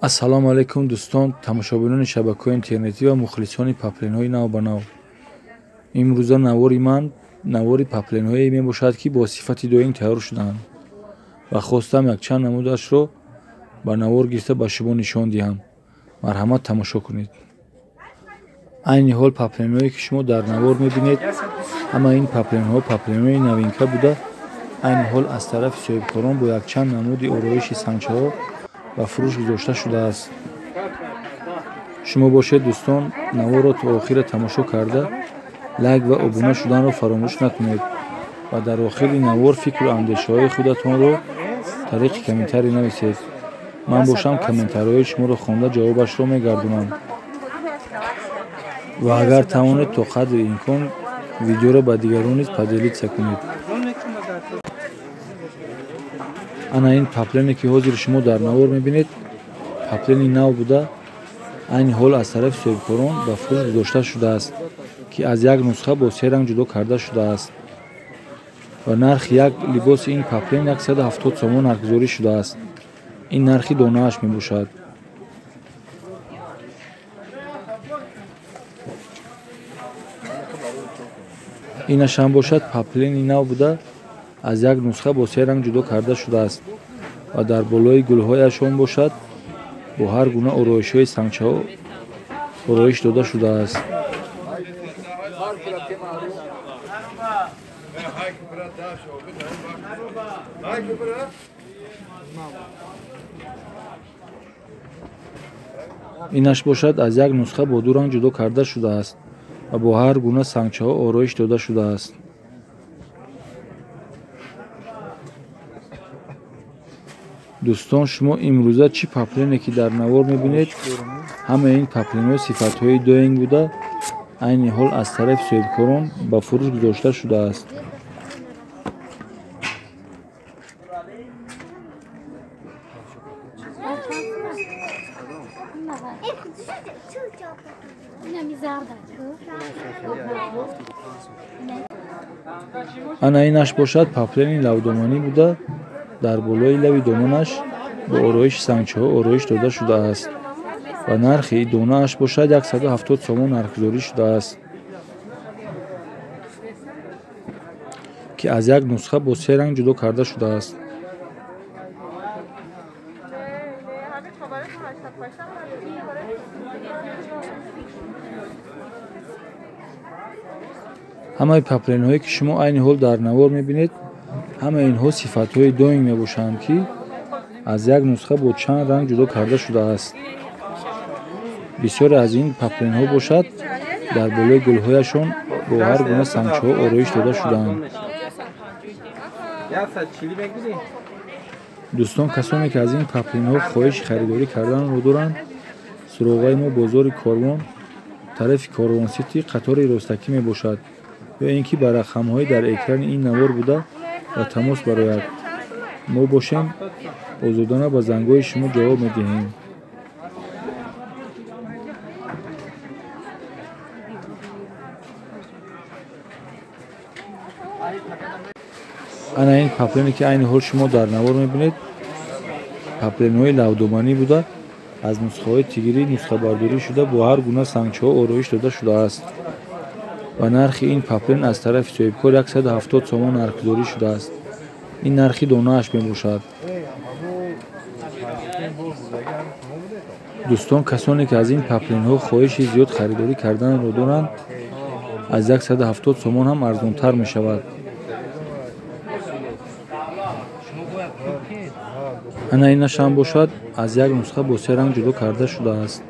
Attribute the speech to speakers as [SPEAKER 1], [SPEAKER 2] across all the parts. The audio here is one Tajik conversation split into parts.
[SPEAKER 1] Ассалому алайкум дӯстон, тамошобинони шабакаҳои интернетӣ ва мухлисони паплинҳои нав ба нав. Имрӯза навори ман навори паплинҳое мебошад, ки бо сифати доим тайёр шудаанд ва хостам якчанд намудашро ба навор гирифта ба шумо нишон диҳам. Марҳамат, тамошо кунед. Айни ҳол паплинҳое, ки шумо дар навор мебинед, ҳама ин паплинҳо паплинҳои новинка буда, айни ҳол аз тарафи соҳибкорон бо якчанд намуди ороиши сангчаҳо ба фурӯш гузошта шудааст. Шумо бошед, дӯстон, наворро то охира тамошо карда, лайк ва обуна шуданро фаромӯш накунед ва дар охири навор фикру андешаҳои худатонро тариқи комментарий нависед. Ман бошам комментариҳои шуморо хонда ҷавобашро мегардонам. Ва агар тавонед, то қадри имкон видеоро ба дигарон низ поделиться кунед. Ана ин паплине, ки ҳозир шумо дар навор мебинед, паплини нав буда, айни ҳол аз тарафи соҳибкорон ба фурӯш гузошта шудааст, ки аз як нусха бо се ранг ҷудо карда шудааст ва нархи як либоси ин паплин 170 сомон нархгузорӣ шудааст. Ин нархи донааш мебошад. Инашам бошад паплини нав буда, аз як нусха бо се ранг ҷудо карда шудааст ва дар болои гулҳояшон бошад бо ҳар гуна ороишҳои сангчаҳо ороиш дода шудааст. Инаш бошад аз як нусха бо ду ранг ҷудо карда шудааст ва бо ҳар гуна сангчаҳо ороиш дода шудааст. Дӯстон, шумо имрӯза чӣ паплине, ки дар навор мебинед, ҳамаи ин паплинҳо сифатҳои доим буда, айни ҳол аз тарафи соҳибкорон ба фурӯш гузошта шудааст. Ана инаш бошад паплини лавдоманӣ буда, дар болои лави доманаш бо ороиши сангчаҳо ороиш дода шудааст ва нархи донааш бошад 170 сомон нархгузорӣ шудааст, ки аз як нусха бо се ранг ҷудо карда шудааст. Ҳамаи паплинҳое, ки шумо айни ҳол дар навор мебинед, ҳамаи инҳо сифатҳои доим мебошанд, ки аз як нусха бо чанд ранг ҷудо карда шудааст. Бисёре аз ин паплинҳо бошад дар болои гулҳояшон бо ҳар гуна сангчаҳо ороиш дода шудаанд. Дӯстон, касоне, ки аз ин паплинҳо хоҳиши харидорӣ карданро доранд, суроғаи мо бозори Корвон, тарафи Корвонсити, қатори ростакӣ мебошад, ё ин ки ба рақамҳои дар экрани ин навор буда ба тамос барояд. Мо бошем озодона ба зангҳои шумо ҷавоб медиҳем. Ана ин паплине, ки айни ҳол шумо дар навор мебинед, паплинҳои лавдоманӣ буда, аз нусхаҳои тигирӣ нусхабардорӣ шуда бо ҳар гуна сангчаҳо ороиш дода шудааст ва нархи ин паплин аз тарафи соҳибкор 170 сомон нархгузорӣ шудааст. Ин нархи донааш мебошад. Дӯстон, касоне, ки аз ин паплинҳо хоҳиши зиёд харидорӣ карданро доранд, аз 170 сомон ҳам арзонтар мешавад. Ана инашам бошад аз як нусха бо се ранг ҷудо карда шудааст.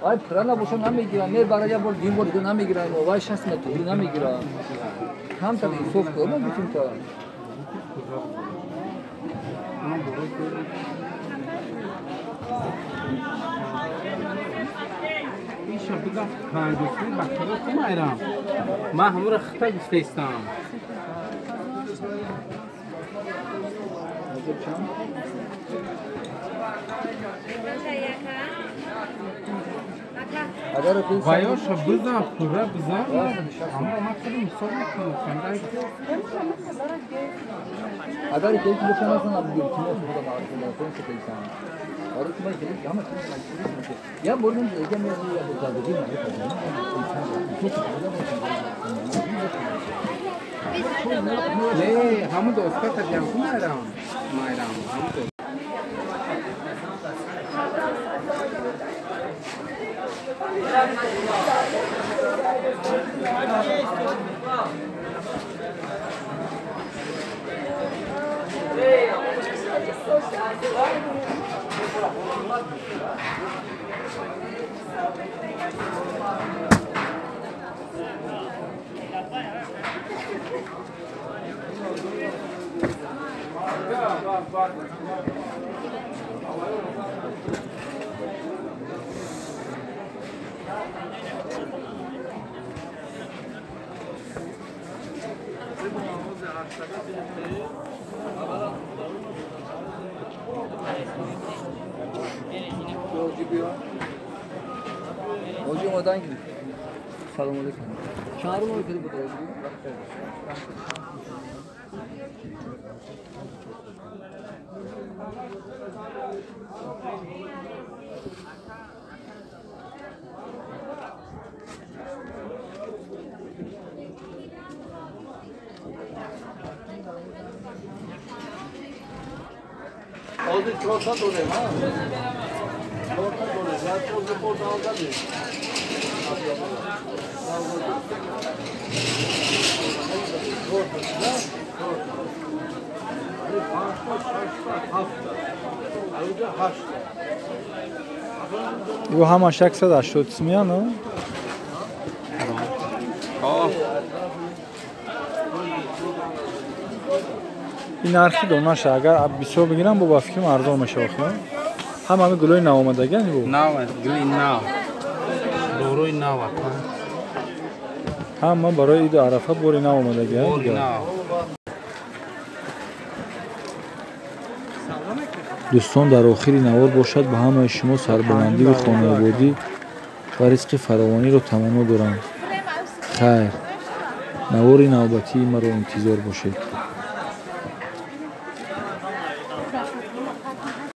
[SPEAKER 2] Ай пурана боша намегирам, мебара я бор дин бор дига намегирам, вай 60 метр намегирам. Камтар инсоф кунам битим та.
[SPEAKER 3] Иша бигам панҷоси бахтара кумайрам. Ман ҳамура хита гуфтаистам. Ваёша бизан, пурра бизан, аммо ман хеле мисол мекунам.
[SPEAKER 2] Агар ки бошам аслан абдултимос худо маъруф кун ситайсан. Барои ки ман хеле ҳама чиз маҷбур мешавад. Я бурдум я меоям я бозардагӣ маъруф
[SPEAKER 3] Не, ҳамун доска кардям ку майрам. Майрам, ҳамун доска.
[SPEAKER 2] Hocam odan gidip. Salam aleyküm. Çağırın onu kedi bu tarafa. Oldu çorta dolayım ha. Çorta dolayım. Ya çorta porta aldı.
[SPEAKER 1] Ю ҳамаш 180 сумян, а? Ин нархи донаша агар бисёр бигирам, бо ба фикрам арзон мешавад. Ҳама ҳами гулои навомадагиан бу?
[SPEAKER 3] Нав, гули нав. Дорои нав ака.
[SPEAKER 1] Ҳама барои иду арафа бори нав омадагиан.
[SPEAKER 3] Бори нав.
[SPEAKER 1] Дӯстон, дар охири навор бошад, ба ҳамаи шумо сарбаландиву хонаободӣ ва ризқи фаровониро таманно дорам. Хайр, навори навбатии маро интизор бошед.